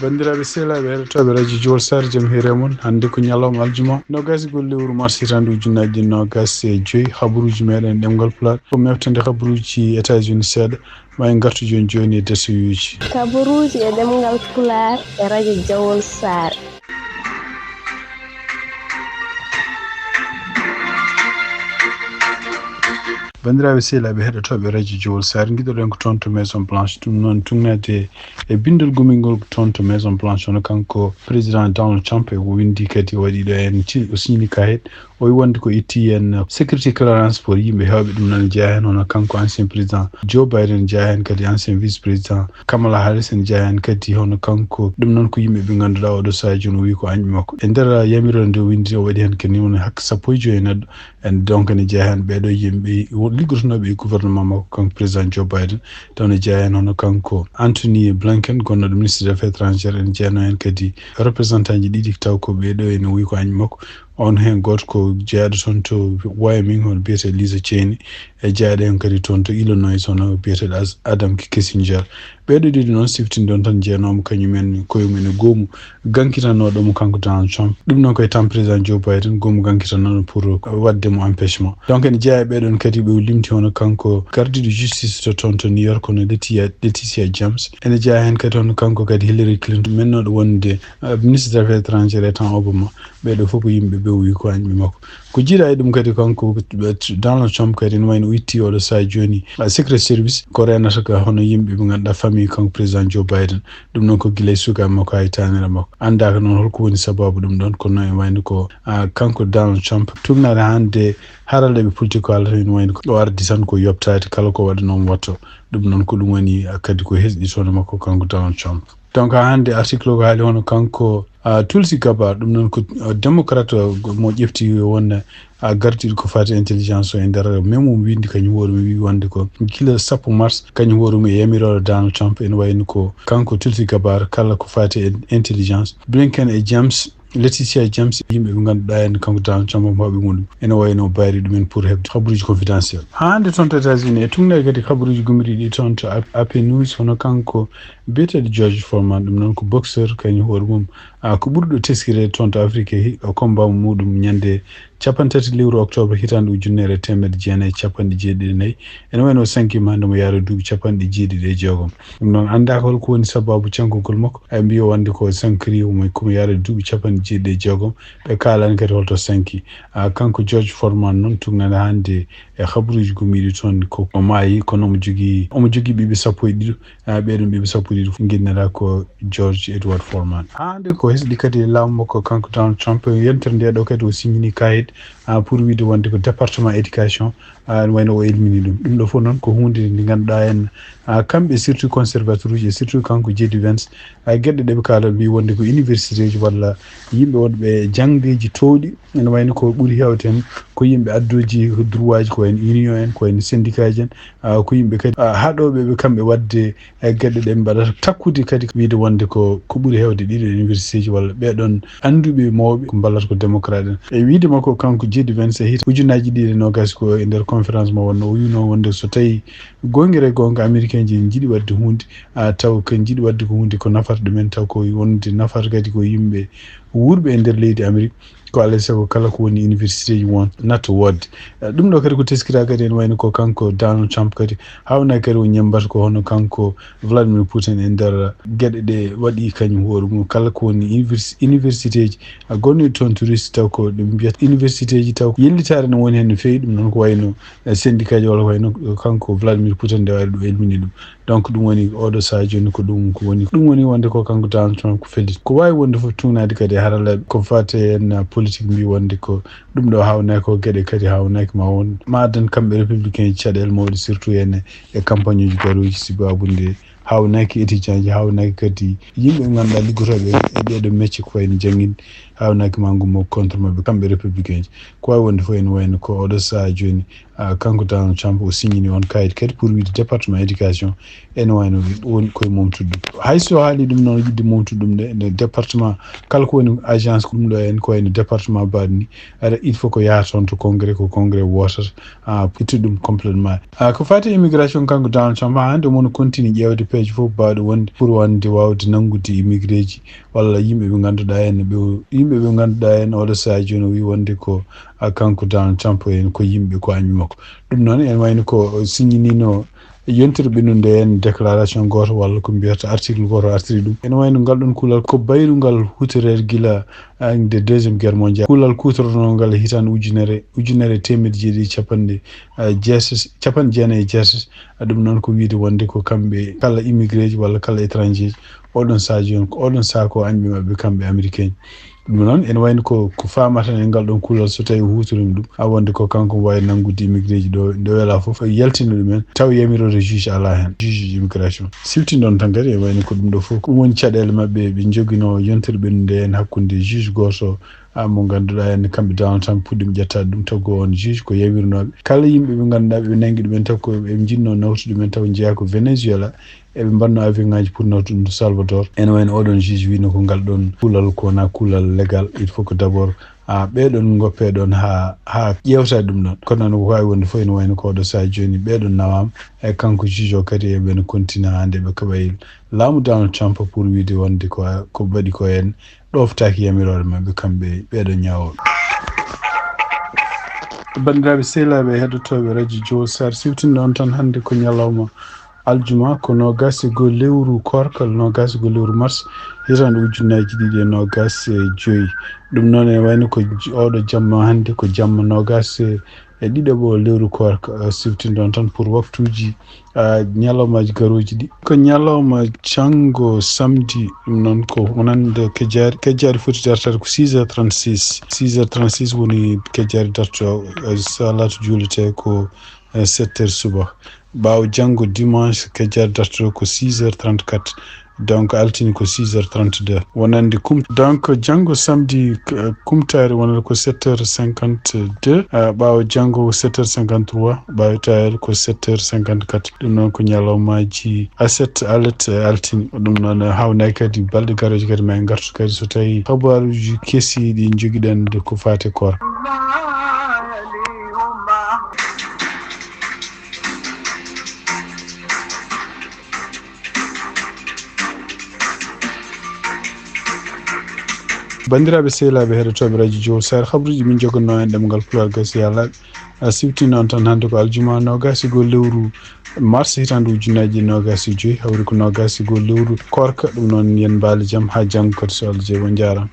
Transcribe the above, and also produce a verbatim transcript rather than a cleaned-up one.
Banndiraaɓe sehilaaɓe heɗotooɓe radio Jowol Saare, jam hiire mon. Hannde ko ñalawma aljuma, noogasigol lewru mars, hitaande ujunnaji ɗiɗi noogas e joyi. Habaruuji meɗen ɗemngal Pulaar ko mewtande habaruuji États-Unis seeɗa. Ma en ngartu jooni jooni e deseyuuji. Habaruuji e ɗemngal Pulaar e radio Jowol Saare. Banndiraaɓe sehilaaɓe heɗotooɓe radio Jowol Saare, ngiɗoɗen ko toon to Maison Blanche, ɗum noon tugnaade e binndol gomingol toon to Maison Blanche, hono kanko président Donald Trump, e o winndi kadi, o waɗi ɗo en ci-, o signini kayit, o wi wonde ko itti en sécurité clearance pour yimɓe heewɓe, ɗum noon jeyaa heen hono kanko ancien président Joe Biden, jeyaa heen kadi ancien vice président Kamala Harris, en jeyaa heen kadi hono kanko, ɗum noon ko yimɓe ɓe ngannduɗaa oɗo sahaa jooni o wi ko añɓe makko. E nder yamiroore nde o winndi, o waɗi heen kadi woni hakke sappo e joyi neɗɗo. En donc ene jeyaa heen ɓeeɗo yimɓe wo-, liggotonooɓe e gouvernement makko, kanko président Joe Biden. Taw ne jeyaa heen hono kanko Anthony Blinken, gonnooɗo ministre des affaires étrangères, ene jeyanoo heen kadi représentant ji ɗiɗi taw ko ɓeeɗo ene wuyi ko añɓe makko. On heen gooto ko jeyaaɗo toon to Wyoming, hono biyetee Lisa Cheney, e jeyaaɗo heen kadi toon to Illinois, hono biyeteeɗo As-, Adam Kinzinger. Ɓeeɗo ɗiɗo noon siftinde on tan jeyanoomo kañum en koye mum e goomu gankitanooɗo mo kanko Donald Trump. Ɗum noon ko e tan président Joe Biden, goomu gankitanooɗo pour waɗde mo empêchement. Donc ene jeyaa e ɓeeɗon kadi ɓe o limti hono kanko gardiiɗo justice to toon to New York, hono Letitia, Letitia James. Ene jeyaa heen kadi hono kanko kadi Hillary Clinton, mennooɗo wonde, eh, ministre des affaires étrangères e temps Obama. Ɓeeɗo fof ko yimɓe ɓe o wi ko añɓe makko. Ko jiiɗa e ɗum kadi kanko, eh, Donald Trump kadi ene wayno o itti oɗo sahaa jooni, eh, Secret Service ko reenata ka hono yimɓe ɓe ngannduɗaa famille kanko président Joe Biden. Ɗum noon ko gila e sukaaɓe makko haa e taaniraaɓe makko. Anndaaka noon holko woni sababu ɗum ɗoon, kono noon e wayno ko, ah, kanko Donald Trump tugnaade hannde haralleeɓe politique ko haalata ene wayno ko o ardi tan ko yoɓtaade kala ko waɗanoo mo watto. Ɗum noon ko ɗum woni, ah, kadi ko hesɗi toon e makko kanko Donald Trump. Donc haa hannde article o ko haali hono kanko, ah, Tulsi Gabbard, ɗum noon ko, ah, démocrate, ah, mo ƴefti won, ah, gardiiɗo ko faati intelligence o e nder memo winndi kañum hoore mum wi wonde ko gila sappo mars kañum hoore mum e yamiroore Donald Trump ene wayno ko kanko Tulsi Gabbard kala ko faati e intelligence. Blinken e James, Letitia James, yimɓe ɓe ngannduɗaa en kanko Donald Trump mawɓe muɗum ene wayno bayri ɗumen pour heɓde habaruuji confidentiel. Haa hannde toon to États-Unis e tugnaade kadi habaruuji gomiriiɗi toon to A P News hono kanko biyeteeɗo George Foreman, ɗum noon ko boxeur kañum hoore mum, ah, ko ɓurɗo teskireede toon to Afrique, hi-, o combat muɗum ñande capanɗe tati lewru octobre hitaande ujunere e teemedde jeenayi e capanɗe jeeɗiɗi e nayi. Ene wayno o sankiima hannde mo yaara duuɓi capanɗe jeeɗiɗi e jeegom. Ɗum noon anndaaka holko woni sababu cankugol makko. Ay mbiyo wonde ko sankiri omo, komo yaara duuɓi capanɗe jeeɗiɗi e jeegom. Ɓe kaalani kadi holto sanki. Ah, kanko George Foreman noon tugnaade hannde e habaruuji gomiriiɗi toon ko o maayi, kono omo jogii, omo jogii ɓiɓɓe sappo e ɗiɗo. Ah, ɓeeɗon ɓiɓɓe sappo e ɗiɗo fof nginnata ko George Edward Foreman. Haa hannde ko hesɗi kadi e laamu makko kanko Donald Trump, e yontere nde ɗo kadi o signini kayit, ah, pour wiide wonde ko département éducation, ah, ene wayno o elmini ɗum. Ɗum ɗo fof noon ko huunde nde ngannduɗaa en, ah, kamɓe surtout conservateur uji e surtout kanko J D Vance, ah, geɗe ɗe ɓe kaala mbi wonde ko université ji walla yimɓe wonɓe jangdeji towɗi, ene wayno ko ɓuri heewde heen ko yimɓe adduji droit ji, ko en union en, ko en syndicat ji en, ah, ko yimɓe kadi, ah, haɗooɓe ɓe kamɓe waɗde e geɗe ɗe mbaɗata takkude kadi wiide wonde ko, ko ɓuri heewde ɗiɗo université ji walla ɓeɗon annduɓe mawɓe ko mballata ko démocrate en. E wiide makko kanko J D Vance e hitaande ujunnaji ɗiɗi e noogas ko e nder conférence mo wonno o wiino wonde so tawi goongre goonga américain ji ne njiɗi waɗde hunde, ah, taw ko njiɗi waɗde ko hunde ko nafata ɗumen, taw ko wonde nafata kadi ko yimɓe wuurɓe e nder leydi Amérique. Ko alaa e sago kala ko woni université ji won natto woodde. Eh, ɗum ɗo kadi ko teskira kadi ene wayno ko kanko Donald Trump kadi hawna kadi o ñembata ko hono kanko Vladimir Putin e nder geɗe ɗe waɗi kañum hoore mum. Kala ko woni univers-, université ji, a gonɗi toon touriste taw ko ɗum mbiyata université ji taw ko yellitaare ne woni heen no feewi. Ɗum noon ko wayno, eh, syndicat ji walla ko wayno kanko Vladimir Putin nde wayno ɗum elmini ɗum. Donc ɗum woni oɗo sahaa jooni ko ɗum ko woni, ɗum woni wonde ko kanko Donald Trump ko felliti. Ko waawi wonde fof tugnaade kadi e haralleeɓe ko faati en politique mbi wonde ko ɗum ɗo hawnaaki ko geɗe kadi hawnaaki ma won, ma addan kamɓe républicain ji caɗeele mawɗe surtout en e campagne uji garooji sibu abunde hawnaaki étudiant ji, hawnaaki kadi yimɓe ɓe ngannduɗaa liggotooɓe e ɗeɗo métier ko wayno jannginde, hawnaaki ma ngu mo contre maɓɓe kamɓe républicain ji. Ko waawi wonde fof ene wayno ko oɗo sahaa jooni, ah, kanko Donald Trump o signini on kayit kadi pour wiide département éducation ene wayno woni koye momtude ɗum. Hay so haali ɗum noon yiɗde momtude ɗum nde, nde département kala ko woni agence ko ɗum ɗo en ko wayno département mbaɗo ni, aɗa il faut ko yaha toon to congrès, ko congrès wootata, ah, itta ɗum complètement. Ah, ko faati immigration kanko Donald Trump haa hannde omo continue ƴeewde peeje fof baawɗe wonde pour wonde waawde nanngude immigré ji walla yimɓe ɓe ngannduɗaa en ɓe yimɓe ɓe ngannduɗaa en oɗo sahaa jooni o wi wonde ko a kanko Donald Trump en ko yimɓe ko añɓe makko. Ɗum noon en wayno ko signiniino yontere ɓennude en déclaration gooto walla ko mbiyata article gooto artiri ɗum. Ene wayno ngal ɗon kuulal ko bayrungal hutoreede gila ah, nde deuxième guerre mondiale. Kuulal kuutoronoo ngal e hitaande ujunere ujunere e teemedde jeeɗiɗi e capanɗe ah, jeetati capanɗe jeenayi e jeetati. Ah, ɗum noon ko wiyde wonde ko kamɓe kala immigré ji walla kala étranger ji oɗon sahaa jooni ko oɗon sahaa ko añɓe maɓɓe kamɓe américain ji. Ɗum noon ene wayno ko ko faamata e ngal ɗon kuulal so tawi o huutorii ɗum a wonde ko kanko waawi nanngude immigré ji ɗo ɗo welaa fof yaltina ɗumen taw yamiroore juge alaa heen juge immigration. Siwtinɗon tan kadi e wayno ko ɗum ɗo fof ko ɗum woni caɗeele maɓɓe ɓe njoginoo yontere ɓennude en hakkunde juge gooto ah, mo ngannduɗaa en kamɓe Donald Trump puɗɗiima ƴettaade ɗum taw ko on juge ko yawirnooɓe kala yimɓe ɓe ngannduɗaa ɓe nanngi ɗumen taw ko ɓe njinnoo nawtude ɗumen taw njeyaa ko Venezuela eɓe mbaɗno avion ngaji pour nawtude ɗum to Salvador. Ene wayno oɗon juge wino ko ngal ɗon kuulal ko wona kuulal légal il faut que d'abord ah, ɓeɗon goppe ɗon ha ha ƴewta ɗum ɗon kono noon ko wawi wonde fof ene wayno ko oɗo saha joni ɓeɗon nawama e kanko juge o kadi eɓen continue ha nde ɓe kaɓay laamu Donald Trump pour wiide wonde ko ko mbaɗi ko en ɗoftaki yamiroore maɓɓe kamɓe ɓeɗo ñawoɓe. Bandiraɓe sehlaɓe heɗotoɓe radio Joe Sar siwtinde on tan hannde ko ñalawma aljuma ko noogaas e goo lewru koorka noogaas e goo lewru mars hitaande ujunnaaji ɗiɗi e noogaas e joyi. Ɗum noon ene wayno ko oɗo jamma hannde ko jamma noogaas e ɗiɗaɓo lewru koorka siftindon tan pour waktuuji ñalawmaaji garooji ɗi ko ñalawma janngo samedi. Ɗum noon ko wonande kejjaari kejjaari foti dartaade ko six heures trente-six six heures trente-six woni kejjaari darto salatu juulete ko sept heures suba. Ɓaawo janngo dimanche kejjaari dartoro ko six heures trente-quatre. Donc altine ko six heures trente-deux wonande kum donc janngo samedi kumtaari wonata ko sept heures cinquante-deux. Ɓaawo janngo ko sept heures cinquante-trois ɓaawo taweede ko sept heures cinquante-quatre. Ɗum noon ko ñalawmaaji aset alet e altine ɗum noon hawnaaki kadi balɗe garooje kadi ma en ngartu kadi so tawi habaaruuji kesi ɗi njogiɗen ko faate koor. Banndiraaɓe sehlaaɓe heɗotooɓe radio jowo sar habruuji min jogannoo en ɗemngal pulaar gasi yalaaɓe a siwti noon tan hannde ko aljuma noogaas e goo lewru mars hitaande ujunnaaji e noogaas e joyi hawri ko noogaas e goo lewru koorka ɗum noon yen mbaali jam haa janngo kadi so allah jaɓi on njaaraama.